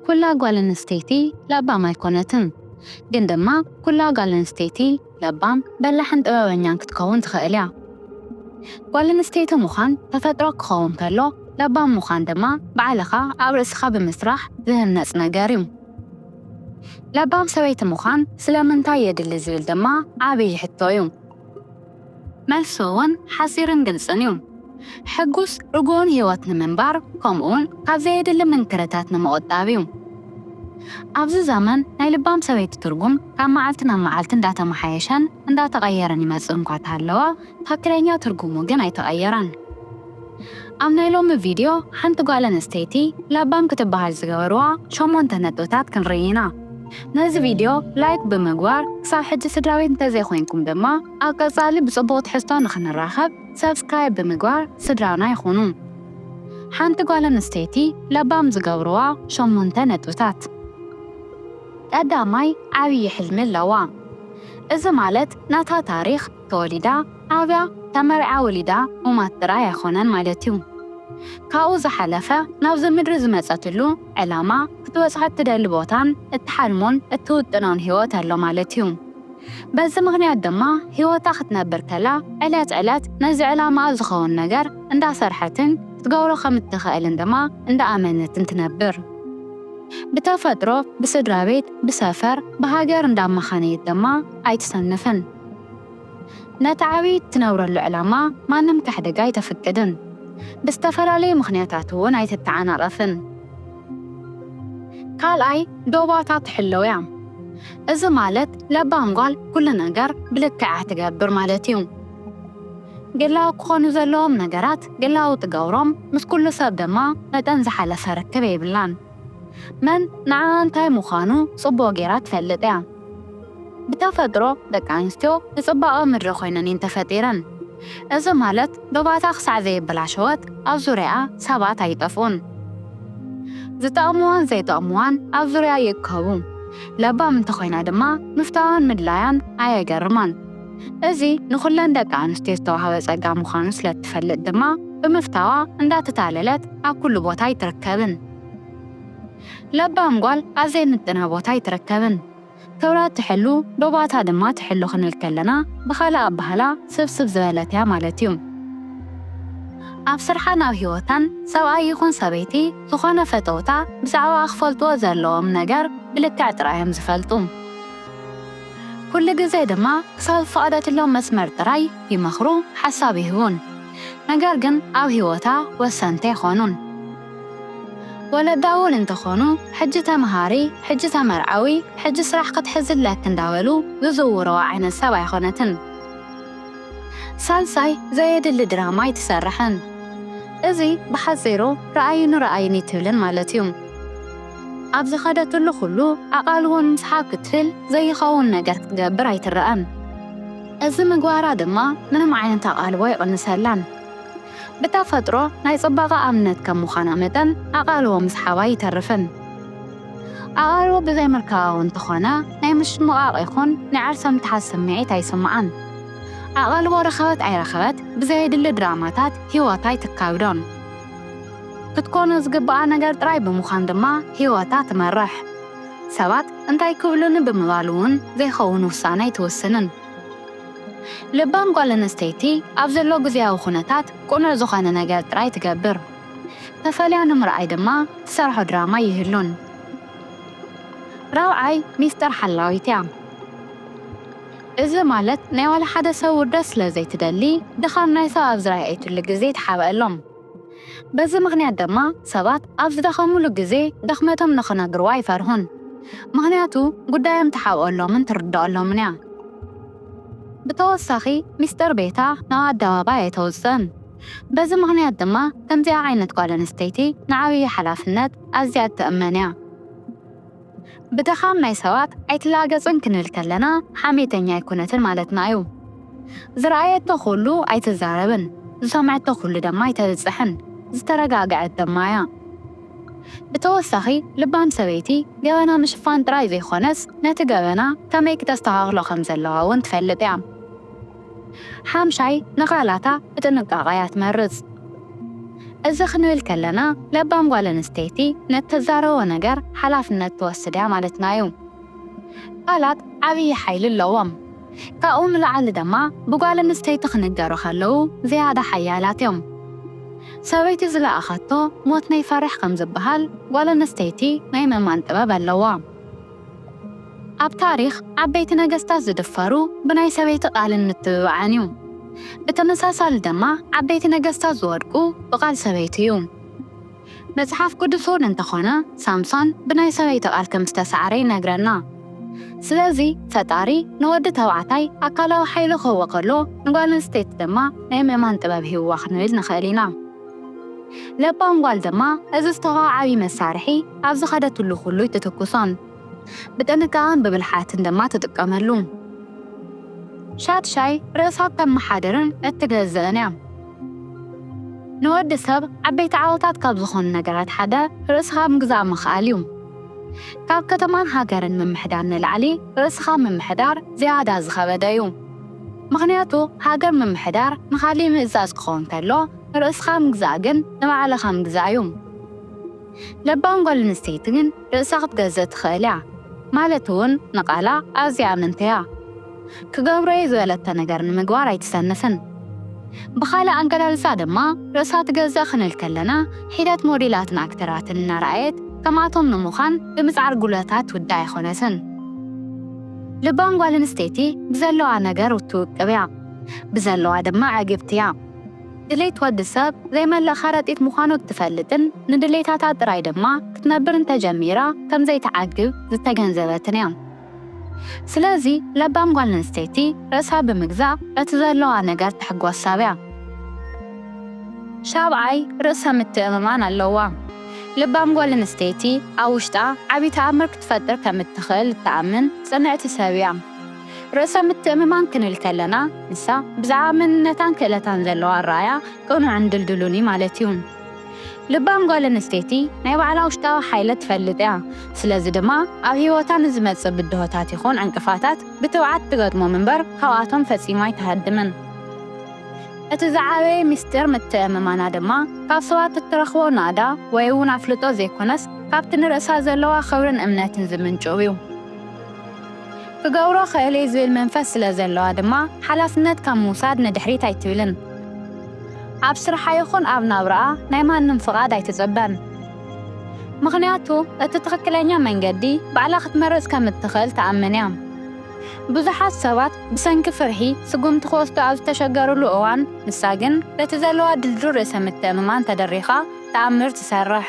ኩላ ጓል ኣንስተይቲ ለባም ኣይኮነትን፣ ግን ድማ ኩላ ጓል ኣንስተይቲ ለባም፣ በላሕን ጥበበኛን ክትከውን ትኽእል እያ። ጓል ኣንስተይቲ ምዃን ተፈጥሮ ክኸውን ከሎ፣ ለባም ምዃን ድማ ባዕልኻ ኣብ ርእስኻ ብምስራሕ ዝህነጽ ነገር እዩ። ለባም ሰበይቲ ምዃን ስለምንታይ የድሊ ዝብል ድማ ዓብዪ ሕቶ እዩ። መልሱ እውን ሓጺርን ግልጽን እዩ። ሕጉስ ርጉእን ህይወት ንምንባር፣ ከምኡውን ካብ ዘየድሊ ምንክርታት ንምቑጣብ እዩ። ኣብዚ ዘመን ናይ ልባም ሰበይቲ ትርጉም ካብ መዓልቲ ናብ መዓልቲ እንዳተመሓየሸን እንዳተቐየረን ይመጽእ እንኳ ተሃለወ፣ ትኽክለኛ ትርጉሙ ግን ኣይተቐየረን። ኣብ ናይ ሎሚ ቪድዮ ሓንቲ ጓል ኣንስተይቲ ለባም ክትበሃል ዝገበርዋ ሸሞንተ ነጥብታት ክንርኢ ኢና። ነዚ ቪድዮ ላይክ ብምግባር ክሳብ ሕጂ ስድራቤት እንተዘይኮይንኩም ድማ ኣብ ቀጻሊ ብጽቡቕ ትሕዝቶ ንኽንራኸብ ሰብስክራይብ ብምግባር ስድራና ይኹኑ። ሓንቲ ጓል ኣንስተይቲ ለባም ዝገብርዋ ሸሞንተ ነጥብታት። ቀዳማይ፣ ዓብዪ ሕልሚ ኣለዋ። እዚ ማለት ናታ ታሪኽ፣ ተወሊዳ፣ ዓብያ፣ ተመርዓ፣ ወሊዳ ምማት ጥራይ ኣይኮነን ማለት እዩ። ካብኡ ዝሓለፈ ናብዚ ምድሪ ዝመጸትሉ ዕላማ፣ ክትበጽሖ እትደሊ ቦታን እትሓልሞን እትውጥኖን ህይወት ኣሎ ማለት እዩ። በዚ ምኽንያት ድማ ህይወታ ክትነብር ከላ ዕለት ዕለት ነዚ ዕላማኣ ዝኸውን ነገር እንዳሰርሐትን ክትገብሮ ከም እትኽእልን ድማ እንዳኣመነትን ትነብር። ብተፈጥሮ፣ ብስድራ ቤት፣ ብሰፈር፣ ብሃገር እንዳመኻነየት ድማ ኣይትሰንፍን። ነቲ ዓብዪ እትነብረሉ ዕላማ ማንም ከሕድጋ ኣይተፍቅድን። ብዝተፈላለዩ ምኽንያታት እውን ኣይትተዓናቐፍን። ካልኣይ፣ ዶባታ ትሕለው እያ። እዚ ማለት ለባም ጓል ኩሉ ነገር ብልክዓ ትገብር ማለት እዩ። ግላዊ ክኾኑ ዘለዎም ነገራት ግላዊ ትገብሮም፣ ምስ ኩሉ ሰብ ድማ መጠን ዝሓለፈ ርክብ የብላን። መን ንዓኣ እንታይ ምዃኑ ጽቡቕ ጌራ ትፈልጥ እያ። ብተፈጥሮ ደቂ ኣንስትዮ ንጽባቐ ምድሪ ኮይነን እየን ተፈጢረን። እዚ ማለት ዶባታ ክሳዕ ዘየበላሸወት ኣብ ዙርያኣ ሰባት ኣይጠፍኡን። ዝጠቕምዋን ዘይጠቕምዋን ኣብ ዙርያ ይእከቡ። ለባም እንተኾይና ድማ ምፍታዋን ምድላያን ኣየገርማን። እዚ ንኹለን ደቂ ኣንስትዮ ዝተዋህበ ጸጋ ምዃኑ ስለ እትፈልጥ ድማ ብምፍታዋ እንዳተታለለት ኣብ ኩሉ ቦታ ኣይትርከብን። ለባም ጓል ኣብ ዘይምጥና ቦታ ኣይትርከብን። ክብራ ትሕሉ፣ ዶባታ ድማ ትሕሉ ክንብል ከለና ብኻልእ ኣበሃህላ ስብስብ ዝበለት እያ ማለት እዩ። ኣብ ስርሓን ኣብ ህይወታን ሰብኣይ ይኹን ሰበይቲ ዝኾነ ፈተውታ ብዛዕባኣ ክፈልጥዎ ዘለዎም ነገር ብልክዕ ጥራይ እዮም ዝፈልጡ። ኩሉ ግዜ ድማ ክሳብ ዝፈቐደትሎም መስመር ጥራይ ይመኽሩ፣ ሓሳብ ይህቡን። ነገር ግን ኣብ ህይወታ ወሰንቲ ኣይኾኑን። ወለዳ እውን እንተኾኑ፣ ሕጂ ተምሃሪ፣ ሕጂ ተመርዓዊ፣ ሕጂ ስራሕ ክትሕዚ ኣለኪ እንዳበሉ ዝዝውርዋ ዓይነት ሰብ ኣይኾነትን። ሳልሳይ፣ ዘየድሊ ድራማ ኣይትሰርሕን። እዚ ብሓጺሩ ረኣዩኒ ረኣዩኒ ኣይትብልን ማለት እዩ። ኣብ ዝኸደትሉ ኩሉ ኣቓልቦ ንምስሓብ ክትብል ዘይኸውን ነገር ክትገብር ኣይትረኣን። እዚ ምግባራ ድማ ምንም ዓይነት ኣቓልቦ ኣይቕንሰላን። ብተፈጥሮ ናይ ጽባቐ ኣብነት ከም ምዃና መጠን ኣቓልቦ ምስሓባ ኣይተርፍን። ኣቓልቦ ብዘይ ምርካባ እውን እንተኾነ ናይ ምሽምቓቕ ይኹን ናይ ዓርሰ ምትሓዝ ስምዒት ኣይስምዓን። ኣቓልቦ ረኸበት ኣይረኸበት ብዘየድሊ ድራማታት ህይወታ ኣይትካብዶን። ክትኮኖ ዝግብኣ ነገር ጥራይ ብምዃን ድማ ህይወታ ትመርሕ። ሰባት እንታይ ክብሉኒ ብምባል እውን ዘይኸውን ውሳነ ኣይትውስንን። ልባም ጓል ኣንስተይቲ ኣብ ዘሎ ግዝያዊ ኩነታት ቅኑዕ ዝኾነ ነገር ጥራይ ትገብር። ተፈልያ ንምርኣይ ድማ ትሰርሖ ድራማ ይህሉን። ራብዓይ ሚስጥር ሓላዊት እያ። እዚ ማለት ናይ ዋላ ሓደ ሰብ ውርደት ስለ ዘይትደሊ ድኻም ናይ ሰብ ኣብ ዝረኣየትሉ ግዜ ትሓብኣሎም። በዚ ምኽንያት ድማ ሰባት ኣብ ዝደኸሙሉ ግዜ ድኽመቶም ንኽነግርዋ ይፈርሁን። ምኽንያቱ ጉዳዮም ትሓብኦሎምን ትርድኦሎምን እያ። ብተወሳኺ ሚስጥር ቤታ ናብ ኣደባባይ ኣይተውፅእን። በዚ ምኽንያት ድማ ከምዚኣ ዓይነት ጓል ኣንስተይቲ ንዓብዪ ሓላፍነት ኣዝያ እትእመን እያ። ብድኻም ናይ ሰባት ኣይትላገጽን ክንብል ከለና ሓሜተኛ ኣይኮነትን ማለትና እዩ። ዝረኣየቶ ኩሉ ኣይትዛረብን፣ ዝሰምዐቶ ኩሉ ድማ ኣይተብጽሕን፣ ዝተረጋግዐት ድማ እያ። ብተወሳኺ ልባም ሰበይቲ ገበና ምሽፋን ጥራይ ዘይኮነስ ነቲ ገበና ከመይ ክተስተኻኽሎ ከም ዘለዋ እውን ትፈልጥ እያ። ሓምሻይ ንቓላታ ብጥንቃቐ እያ ትመርጽ። እዚ ክንብል ከለና ለባም ጓል ኣንስተይቲ ነተዛረቦ ነገር ሓላፍነት ትወስድ እያ ማለትና እዩ። ቃላት ዓብዪ ሓይሊ ኣለዎም። ካብኡ ንላዕሊ ድማ ብጓል ኣንስተይቲ ክንገሩ ከለዉ ዝያዳ ሓያላት እዮም። ሰበይቲ ዝለኣኻቶ ሞት ናይ ፈርሕ ከም ዝበሃል ጓል ኣንስተይቲ ናይ ምእማን ጥበብ ኣለዋ። ኣብ ታሪኽ ዓበይቲ ነገስታት ዝድፈሩ ብናይ ሰበይቲ ቃልን ምትብባዕን እዩ። ብተመሳሳሊ ድማ ዓበይቲ ነገስታት ዝወድቁ ብቓል ሰበይቲ እዩ። መጽሓፍ ቅዱስ እውን እንተኾነ ሳምሶን ብናይ ሰበይቲ ቃል ከም ዝተሳዕረ ይነግረና። ስለዚ ፈጣሪ ንወዲ ተባዕታይ ኣካላዊ ሓይሊ ክህቦ ከሎ ንጓል ኣንስተይቲ ድማ ናይ ምእማን ጥበብ ሂብዋ ክንብል ንኽእል ኢና። ለባም ጓል ድማ እዚ ዝተኸኦ ዓብዪ መሳርሒ ኣብ ዝኸደትሉ ኩሉ ኣይትትኩሶን። ብጥንቃቐን ብብልሓትን ድማ ትጥቀመሉ። ሻድሻይ ርእሳ እተመሓድርን እትገዝእን እያ። ንወዲ ሰብ ዓበይቲ ዓወታት ካብ ዝኾኑ ነገራት ሓደ ርእስኻ ምግዛእ ምኽኣል እዩ። ካብ ከተማን ሃገርን ምምሕዳር ንላዕሊ ርእስኻ ምምሕዳር ዝያዳ ዝኸበደ እዩ። ምኽንያቱ ሃገር ምምሕዳር ንኻሊእ ምእዛዝ ክኸውን ከሎ ርእስኻ ምግዛእ ግን ንባዕልኻ ምግዛእ እዩ። ለባም ጓል ኣንስተይቲ ግን ርእሳ ክትገዝእ ትኽእል እያ። ማለት እውን ንቓላ ኣዝያ ኣመንቲ እያ። ክገብሮ እየ ዝበለቶ ነገር ንምግባር ኣይትሰንፍን። ብኻልእ ኣገላልጻ ድማ ርእሳ ትገዝእ ክንብል ከለና ሒደት ሞዴላትን ኣክተራትን እናረኣየት ከምኣቶም ንምዃን ብምጽዓር ጉልበታት ትውዳእ ኣይኮነትን። ልባም ጓል ኣንስተይቲ ብዘለዋ ነገር ትውቅብ እያ። ብዘለዋ ድማ ዕግብቲ እያ። ድሌት ወዲ ሰብ ዘይመልእ ከረጢት ምዃኑ እትፈልጥን ንድሌታታ ጥራይ ድማ ክትነብር እንተጀሚራ ከም ዘይትዓግብ ዝተገንዘበትን እያ። ስለዚ ለባም ጓል ኣንስተይቲ ርእሳ ብምግዛእ በቲ ዘለዋ ነገር ትሕጎስ ሰብ እያ። ሻብዓይ ርእሰ ምትእምማን ኣለዋ። ልባም ጓል ኣንስተይቲ ኣብ ውሽጣ ዓቢ ተኣምር ክትፈጥር ከም እትኽእል እትኣምን ጽንዕቲ ሰብ እያ። ርእሰ ምትእምማን ክንብል ከለና ንሳ ብዛዕባ መንነታን ክእለታን ዘለዋ ኣረኣእያ ቅኑዕን ድልዱልን እዩ ማለት እዩ። ልባም ጓል ኣንስተይቲ ናይ ባዕላ ውሽጣዊ ሓይሊ ትፈልጥ እያ። ስለዚ ድማ ኣብ ህይወታ ንዝመጽእ ብድሆታት ይኹን ዕንቅፋታት ብትብዓት ትገጥሞም እምበር ካብኣቶም ፈጺማ ኣይትሃድምን። እቲ ዝዓበየ ምስጢር ምትእምማና ድማ ካብ ሰባት እትረኽቦ ናእዳ ወይ እውን ኣፍልጦ ዘይኮነስ ካብቲ ንርእሳ ዘለዋ ክብርን እምነትን ዝምንጭው እዩ። ክገብሮ ክእል እየ ዝብል መንፈስ ስለ ዘለዋ ድማ ሓላፍነት ካብ ምውሳድ ንድሕሪት ኣይትብልን። ኣብ ስርሓ ይኹን ኣብ ናብራኣ ናይ ማንም ፍቓድ ኣይትጽበን። ምኽንያቱ እቲ ትኽክለኛ መንገዲ ባዕላ ክትመርጽ ከም እትኽእል ትኣምን እያ። ብዙሓት ሰባት ብሰንኪ ፍርሒ ስጉምቲ ክወስዱ ኣብ ዝተሸገሩሉ እዋን ንሳ ግን በቲ ዘለዋ ድልዱል ርእሰ ምትእምማን ተደሪኻ ተኣምር ትሰርሕ።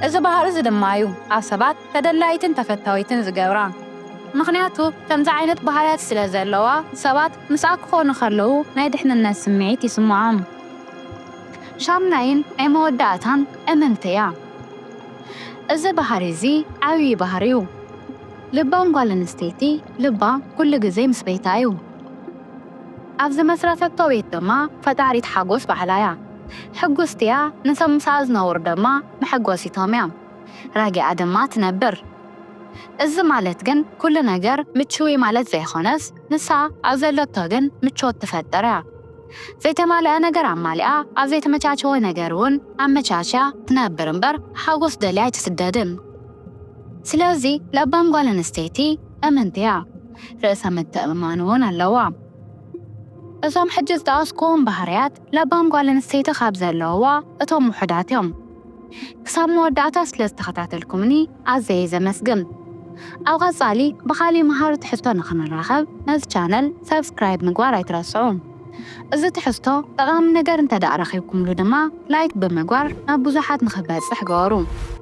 እዚ ባህሪ እዚ ድማ እዩ ኣብ ሰባት ተደላይትን ተፈታዊትን ዝገብራ። ምኽንያቱ ከምዚ ዓይነት ባህርያት ስለ ዘለዋ ሰባት ምስኣ ክኾኑ ከለዉ ናይ ድሕንነት ስምዒት ይስምዖም። ሻምናይን ናይ መወዳእታን እምንቲ እያ። እዚ ባህሪ እዚ ዓብዪ ባህሪ እዩ። ልባም ጓል ኣንስተይቲ ልባ ኩሉ ግዜ ምስ ቤታ እዩ። ኣብ ዝመስረተቶ ቤት ድማ ፈጣሪት ሓጎስ ባዕላ እያ። ሕጉስቲ እያ፣ ንሰብ ምሳኣ ዝነብሩ ድማ መሐጎሲቶም እዮም። ረጊኣ ድማ ትነብር። እዚ ማለት ግን ኩሉ ነገር ምችው እዩ ማለት ዘይኮነስ ንሳ ኣብ ዘለቶ ግን ምቾት ትፈጥር እያ። ዘይተማልአ ነገር ኣማሊኣ ኣብ ዘይተመቻቸወ ነገር እውን ኣመቻችያ ትነብር እምበር ሓጎስ ደልያ ኣይትስደድን። ስለዚ ለባም ጓል ኣንስተይቲ እምንቲ እያ። ርእሰ ምትእምማን እውን ኣለዋ። እዞም ሕጂ ዝጠቐስኩዎም ባህርያት ለባም ጓል ኣንስተይቲ ካብ ዘለውዋ እቶም ውሑዳት እዮም። ክሳብ መወዳእታ ስለ ዝተኸታተልኩምኒ ኣዘየ ዘመስግን። ኣብ ቐጻሊ ብኻሊእ መሃሪ ትሕዝቶ ንኽንራኸብ ነዚ ቻነል ሰብስክራይብ ምግባር ኣይትረስዑ። እዚ ትሕዝቶ ጠቓሚ ነገር እንተ ደኣ ረኺብኩምሉ ድማ ላይክ ብምግባር ናብ ብዙሓት ንኽበጽሕ ገበሩ።